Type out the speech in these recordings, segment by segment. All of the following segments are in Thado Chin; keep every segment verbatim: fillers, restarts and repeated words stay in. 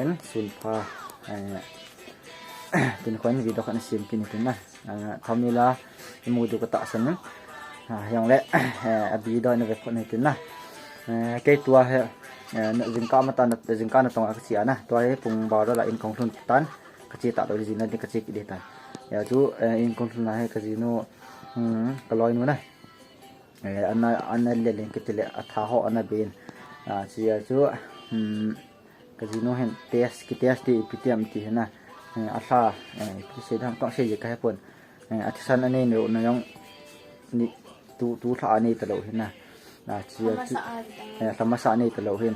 Sunpha, eh, tun khon video khat na sem kit ni tin na. Ah, thumbnail a imu diu ka tahsan in. Ah, hijongle, eh, a video na ve khon ni tin na. Eh, kei tua hi, eh, na jingkah matah na, jingkah natong a ka che a na. Tua hi pung baro la in kahung lhun tan. Ka che talou, jing na ding ka che kit ding tan. Hijeh a chu, eh, in kahung lhun na hi ka jinu, hmm, ka loinu na. Eh, ana, ana lel in kiti le, a tha ho ana be in. Ah, hijeh a chu, hmm, ka jinu hin test, ki test ti ipi ti ham ti hin na. Eh, a lha, eh, ipi ti sei ding ham, tong sei ji ka he pon. Eh, a thisan a nei lou na jong ni tu, tu lha a nei talou hin na. Ah, hijeh a chu, eh, lha masa a nei talou hin.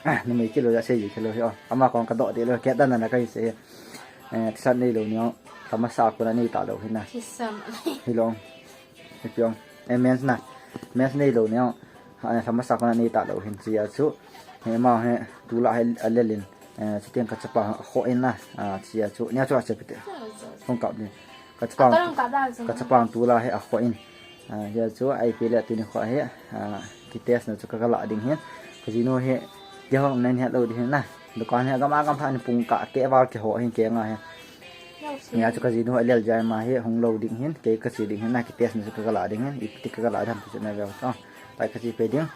Ah, numei kilo ja sei ji kilo hi, oh. Ama kong ka doh ding lou, kei dan na ka hi sei. Eh, thisan nei lou ni, oh. Lha masa a kon a nei talou hin na. Thisan. Hilou. Ipi ong. Eh, mens na. Mens nei lou ni, oh. Ha, eh, lha masa a kon a nei talou hin, hijeh a chu. Eh, ama hi, tu la hi a lel in. Eh, chuteng ka chapa a khoh in na. Ah, hijeh a chu. Nia chu a che pite. Hung kap ding. Ka chapa, ka chapa tu la hi a khoh in. Ah, hijeh a chu, a ipi le tuni kho hi, ah, ki test na chu ka, ka la ding hin. Ka jinu hi, kei hung nei het lou ding hin na. Dukan hi, gam a gam pha ni pung kah, kei val kei ho hin kei nga hi. Hijeh a chu ka jinu a lel jai ma hi, hung lou ding hin, kei ka che ding hin na, ki test na chu ka, ka la ding hin, ipi ti ka, ka la ding ham ti chu na ve u to. Tai ka che pe ding.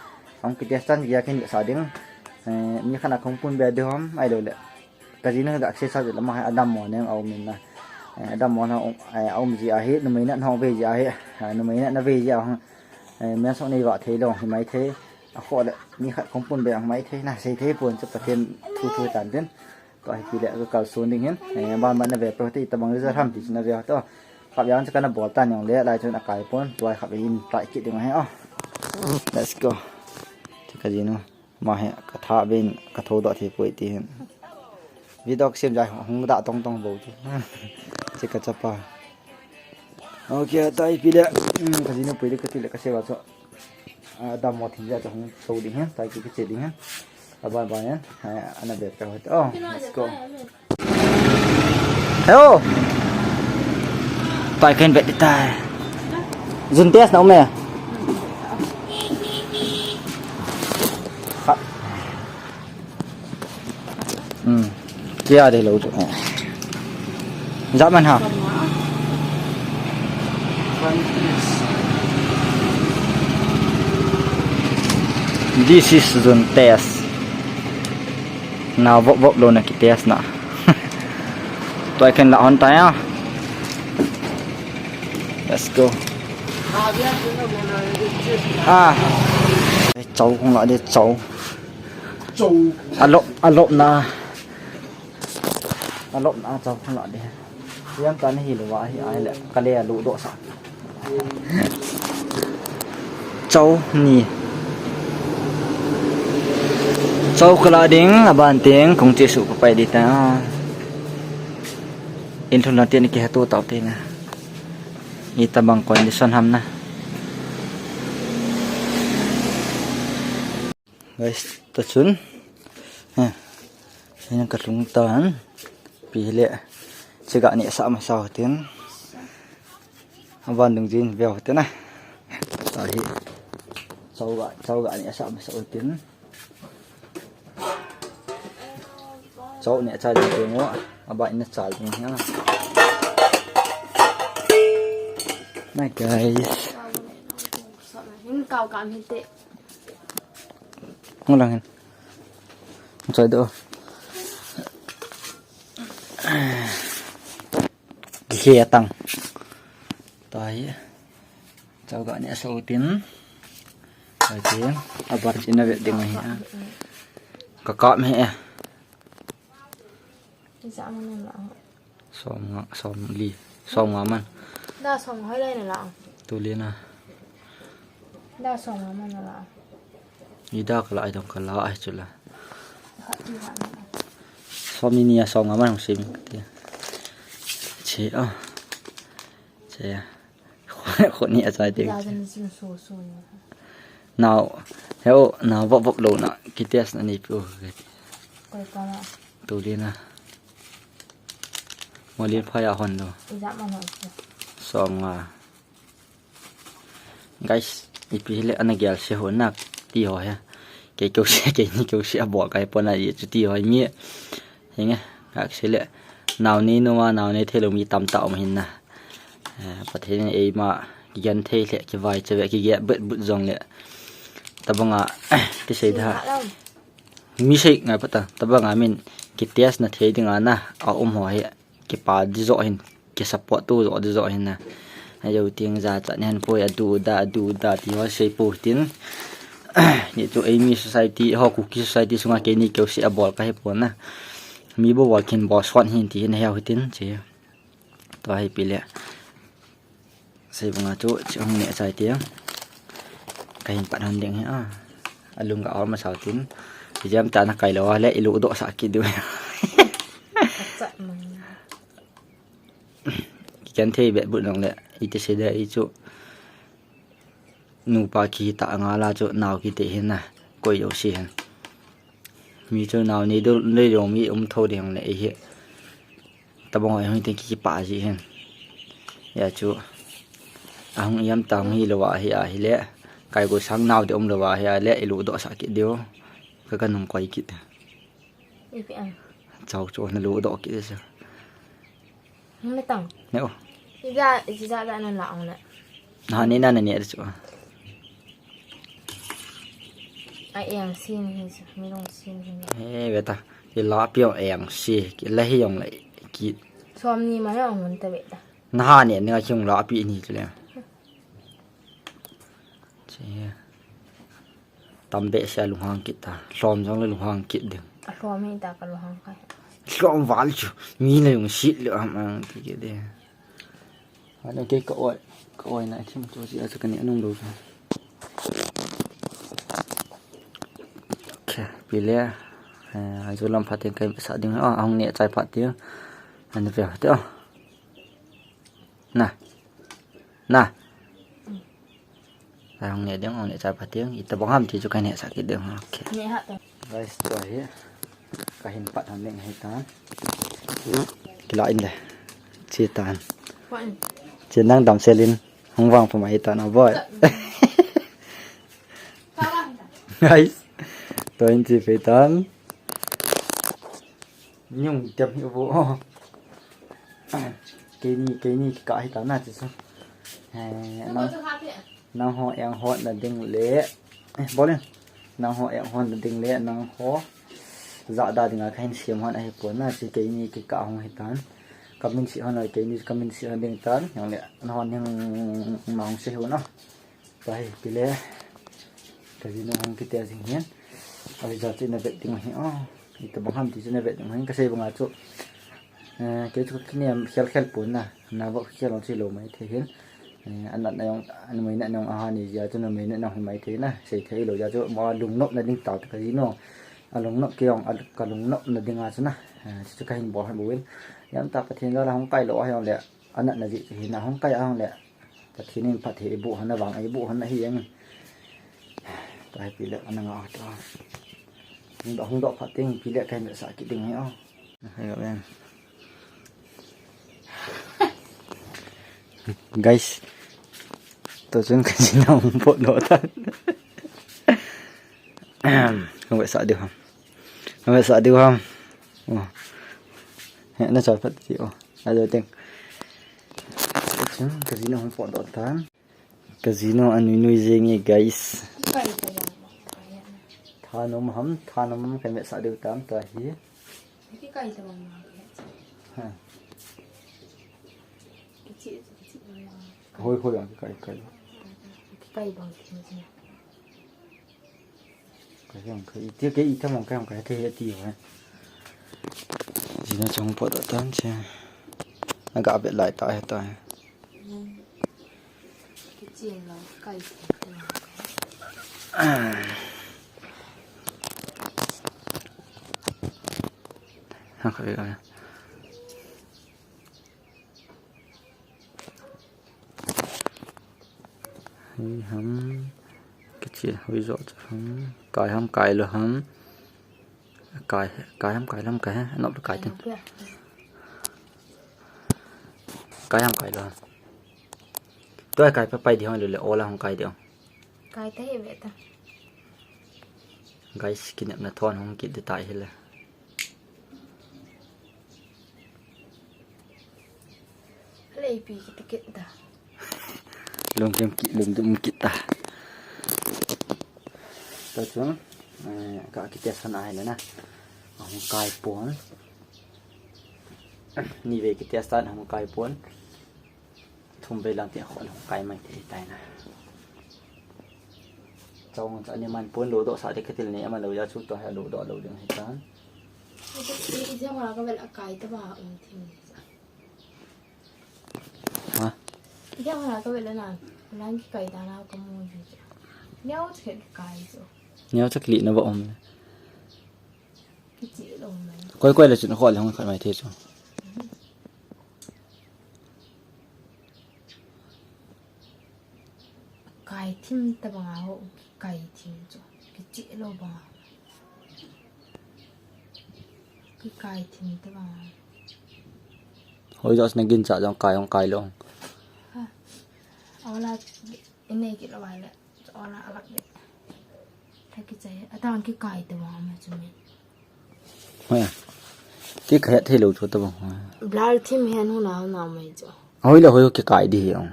Hung ki test tan, kei a kin sa ding. Eh, mi khat na kahung pun be ding ham, ahilou le. Ka jinu hi ga exercise lama hi a dammo neng a um in na. Eh, a dammo na um, eh, a um ji a hi, numei na hung ve ji a hi, eh, numei na ve ji a hung, eh, mens hung nei va thei lou, hi mai thei. A khoh le, mi khat kahung pun be hung mai thei, na sei thei pon chu Pathen thu thu tan tin. Tua hi ti le, ka kalson ding hin, eh, ban ban na ve pe u te, itabang result ham ti chu na ve u to. Kap jang chu ka na bol tan jong le, lai chun a kai pon, tua hi kap in try kit ding ahi, oh. Let's go. Chu ka jinu. Ma hi ka tha ben ka thou doh thei poi ti hin. Video ka sem jai hung da tong tong bou ti. Che ka chapa. Okay, tai pi le. Hmm, ka jinu pui le ka ti le ka se va cho. A, dammo thim ja cho hung so ding hin, tai ki ki che ding hin. A ban ban yan. Ha, ana be ka hot. Oh, let's go. Hello. Tai ken bet tai. Jun test na um e. Khat. Hmm. Kia de lo chu. Jat man ha. This is Jun test. Na vop vop lou na ki test na. Tua ken la hon ta ya. Let's go. Ah. Chau hung la de chau. Chau. Alop, alop na. Alop na chau hung la de. Yang kan hi lo wa hi ai le. Ka le lu do sa. Chau ni. Chau ka la ding, aban teng, kong che su ka pai di ta. In thun la tian ki ha tu tau te na. Itabang condition ham na. Guys, ta chun. Ha. Sina ka lung tan. Pi le. Chiga ni sa ma sa hotin. Aban dung jin veo hotin na. Ta hi. Chau ga, chau ga ni sa ma sa hotin. Chau ni cha jin mo. Aba in cha jin ha. Na guys. Hin kau ka mi te. Hung lang hin. Choi do. Khe tang. Tai. Chau ga ni sa hotin. Tai. Abar china ve ding hi. Ka kap me. Isa mo na la. Som nga, som li, som nga man. Da som hoi lai na la. Tu li na. Da som nga man na la. Ida ka la, ai dong ka la, ai chu la. Som ni ni a som nga man hung sim ti. Che a. Che a. Khoni a chai te. Now, heo, na vop vop lou na, ki test na ni pu. Koi pa la. Tu li na. Mo li pha ya hon lo. Ija ma no. Som nga. Guys, ipi le ana gel se ho na ti ho he. Kei keu se, keini keu se abol kahi pon a, chuti ho mi. Hinge, kak se le. Nao nei nom a, nao nei thei lou mi tamtah um hin na. Eh, Pathen in eima kigenthei le, kivaicha ve, kigetbut but jong le. Tabang a, kisei da. Mi sei ngai pata, tabang a min kitest na thei ding a na, a um ho hi. Kipa di jo hin, kisupport tu jo di jo hin na. Ajo ting ja cha nen poi adu da, adu da ti ho sei po tin. Ni chu eimi society, ho Kuki society sunga keini keu se abol kahi pon na. Mi bou bou kin bol sot hin ti hin hia hitin che. Tua hi pi le. Sei banga chu, chu hung neh chai ti. Kahin pat hon ding hi a. Alung ga or ma sao tin. Jam ta na kai lou a le, ilu doh sa kit diu. Kigenthei bet but nong le, iti sei da i chu. Nupa kiti a nga la chu, nao kiti hin na, koi jo si hin. Mi chu nao nei dol, nei dol mi um tho ding le, i hi. Tabang hoi hoi tin kipa ji hin. Ya chu. Ahung iam ta hung hi lou a hi a hi le. Kai go sang nao de um lou a hi a le, ilu doh sa kit diu. Ka ka nung koi kit. Ipi ang. Chau chu na lu doh kit se. Hung le tang. Ne o. Ija, ija da na la ang le. Na ni na na ni chu. A eng si ni hin sa, mi long si ni hin. He, ve ta. Ki la pi ong eng si, ki la hi ong le, ki. Som ni ma ong ta ve ta. Na ha ni, ni nga ki ong la pi ni chu le. Che. Tam behseh a lunghang kit ta. Lhom jong le lunghang kit ding. A lhom hi ta ka lunghang kai. Lhom val chu. Mi le jong sit le ham ang ti kit ding. Ano kei ka oi. Ka oi na thim chu si a chu ka ni anung lo. Okay, pi le. Eh, a ju lam phat teng kai sa ding. Ah, ahung neh chai phat teng. Ani ve te. Na. Na. Ahung neh ding, ahung neh chai phat teng. Ita bang ham ti chu kai neh sa kit ding. Okay. Neh ha ta. Guys, tua hi. Kahin pat hon ding hi ta. Kila in le. Chi tan. Chi nang dam selin. Hung vang pa mai ta na boy. Guys. Tua in chi pe tan. Nyung tem hi vo. Keini, keini kikah hi ta na chi sa. Eh, nang, nang ho eng hot na ding le. Eh, bol in. Nang ho eng hot na ding le, nang ho. Za da ding a kahin siam hon ahi pon na chi keini kikah hung hi tan. Kamin si hon a keini kamin si hon ding tan. Yang le, nang ho ning ma hung si hu na. Tua hi, pi le. Ka jinu hung kiti a jing hin. A jinu chu na vet ding hi o. Ita bang ham ti chu na vet ding hin. Ka sei banga chu. Eh, kei chu ka kinem khel khel pon na. Na va khel ong chi lo mai thei hin. Eh, anat na jong, an mai na jong a ha ni jia chu na mai na jong hi mai thei na. Sei thei lo jia chu ma lungnop na ding tau ka jinu. A lungnop kei jong, a ka lungnop na ding a chu na. Eh, chu chu kahin bol han bou in. Jam ta Pathen jal a hung kai lo a jong le. Anat na ji chu hi na hung kai a jong le. Pathen in phatthei eiboh hon na vang, eiboh hon na hi jeng. Tua hi pi le ana nga ta. Hung doh, hung doh phat teng pi le kahin sa kit ding hi o. Hai ga ben. Guys. Tua chun ka jinu hung pot lo tan. Hung ve sa diu ham. Hung ve sa diu ham. Oh. He, na choi phat ti o. A do teng. Chun ka jinu hung pot doh tan. Ka jinu anui nui jeng e, guys. Thanom ham, thanom ham ka metsah diu tam ta hi. Ha. Hoi, hoi, ang kikai, kai. Ka jong ka iti, ka iti mong ka jong ka te iti ho. Jinu chong pot doh tan che. Aga bet lai ta he ta he. Ha, ka bet. Hei ham. Kichi hoi jo cha ham. Kai ham kai lou ham. Kai, kai ham kai lou ham kai he. Anop lou kai tin. Kai ham kai lou ham. Tua kai pa pai di hong lou le ola hong kai di hong. Kai ta hi ve ta. Guys, kinepna thon hung kit ding tai hile. Hale ipi kit kit ta. Lungkim kit, lungkim kit ta. Tua chun, eh, ka kitest hon ahile na. Ahung kai pon. Ni vei kitest tan ahung kai pon. Thum vei lang tin akhon hung kai mai thei tai na. Chong cha ni man pon lo doh sa de ka til ni ama lo ya chu to ha lo doh lo ding hi tan. Ijang la ka vel a kai ta ba um thim ni cha. Ha? Ijang la ka vel na. Lang ki kai ta na ka mu ji cha. Nyau che kai chu. Nyau cha kli na ba um. Kichi lo mai. Koi koi la chun khol hung khat mai thei chu. Kai thim ta banga ho, kai thim chu. Kichi lo banga. Kikai thim ta banga. Hoi jos na gin cha jong kai jong kai lo. Ha. Ola, inei ki lo vai le. Ola alak le. Tha kichai. Atang kikai ta banga ma chu me. Hoya. Kikai thei lo chu ta bang. Blal thim hen hu na hu na mai chu. Hoi le hoi kikai di hi ong.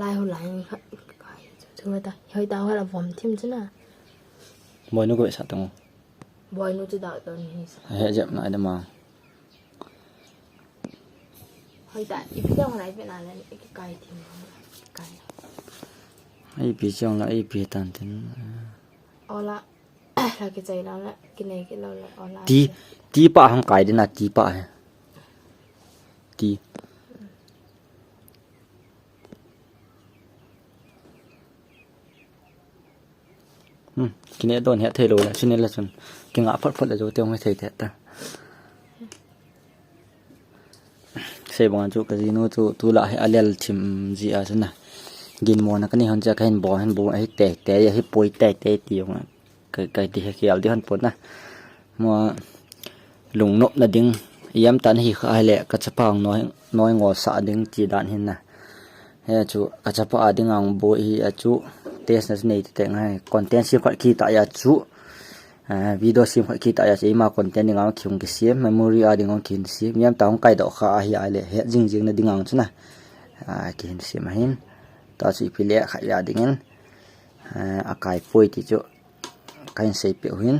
Lai hu lai kha kai chu. Chu ta. Hoi ta hoi la vom thim chu na. Moi nu ko sa tong. Boinu chu da ton hi sa. He jep na da ma. Hoi ta, ipi jong lai pe na le, kikai thim. Kikai. Ipi jong la, ipi tan tin. Ola, la kichai la la, kinei ki lo la, ola. Ti, ti pa hung kai ding na, ti pa he. Ti. Hmm, kine don he thei lo la, chune la chun. Kinga phot phot la jo te hung thei te ta. Sei bang chu ka jinu chu tu la he alel thim ji a chuna. Gin mo na ka ni hon cha ka hin bo hin bo a hi te te a hi poi te te ti jong a. Ka, ka ti he kial di hon pon na. Mo lungnop na ding, iam tan hi kha le ka chapa ang noi, noi ngo sa ding ti dan hin na. He chu ka chapa a ding ang bo hi a chu test na nei ti te ngai content sim khat ki ta ya chu. Ah, video sim khat ki ta ya chu ima content ding ang ki hung ki sim, memory a ding ang ki hin sim. Iam ta hung kai do kha a hi a le he jing jing na ding ang chu na. Ah, ki hin sim a hin. Ta chu ipi le kha ya ding in. Ah, a kai poi ti chu. Ka hin sei peh u hin.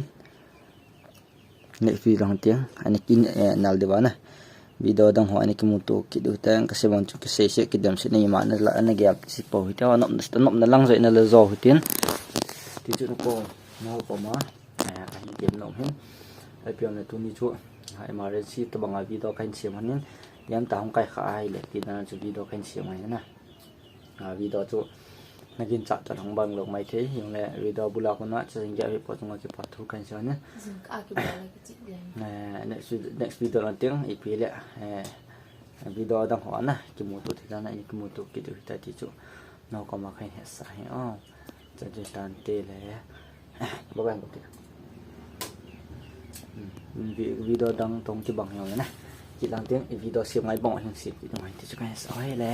Next video lang tiang, ani kin, eh, nal deuh a na. Video dang ho ani kimuto kit diu teng, ka sei bang chu kisei sei kidem sei na ima na la, ana gel si po hi te, nop na, nop na lang joi na la jo hi tin. Ti chu na ko, na ho ko ma, eh, ka hin dem nom hin. Ai piang na tuni chu, ha, emergency tabang a video ka hin siam hin. Iam ta hung kai kha a hi le, ti na chu video ka hin siam hin na. Ah, video chu na gin cha ta long bang long mai thei, yung le video bula ko na cha jing ya hi po chung a ki pa thu kan sa ne. Jing ka ki ba la ki chi de. Eh, next vid-, next video lang tiang, ipi le, eh, video dang ho na, kimuto thei na, kimuto kit diu ta ti chu. Na ko ma kha hin he sa hi, oh. Cha ju tan te le. Eh, ba bang ko ti. Hmm, vi-, video dang tong ki bang yung le na. Ki lang tiang, i video siam ngai bang yung siam ki dong hai ti chu kan sa oi le.